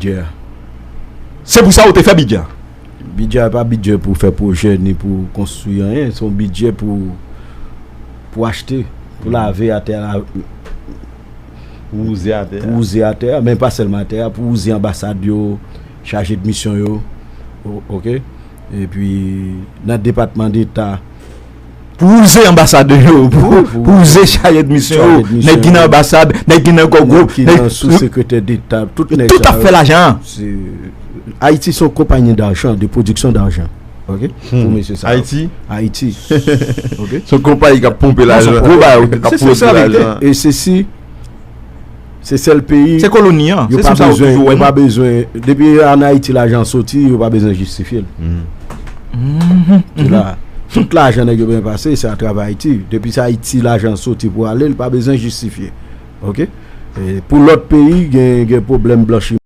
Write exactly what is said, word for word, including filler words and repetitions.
Bidjè. Se pou sa ou te fè bidjè. Bidjè pa bidjè pou fè pwojè ni pou konstwi anyen. Se yon bidjè pou, pou achte, pou lave atè a, pou wouze atè a. Pou wouze atè a, men pa sèlman atè a, pou wouze anbasad yo, chaje de misyon yo. O- Ok? Epi, nan Depatman Deta, pou wouze anbasadè yo, pou, pou wouze chaje de misyon yo, nèg ki nan anbasad, nèg ki nan kò gwoup, nèg ki nan sou sekretè deta, tout nèg tout ap fè lajan. Ayiti se yon konpayi dajan, de pwodiksyon dajan. Ok? Pou mesye sa. Ayiti? Ayiti. Ok? Se yon konpayi k ap ponpe lajan. Gwo bagay, k ap pwodui lajan. E se si Se sèl peyi. Se koloni an. Yo pa bezwen, yo pa bezwen. Depi an Ayiti lajan soti, yo pa bezwen jistifye l. Se la. Tout lajan nèg yo bezwen pase, se atravè Ayiti. Depi sa Ayiti lajan soti pou ale, l pa bezwen jistifye. Ok? E pou lòt peyi, gen, gen pwoblèm blanchiman.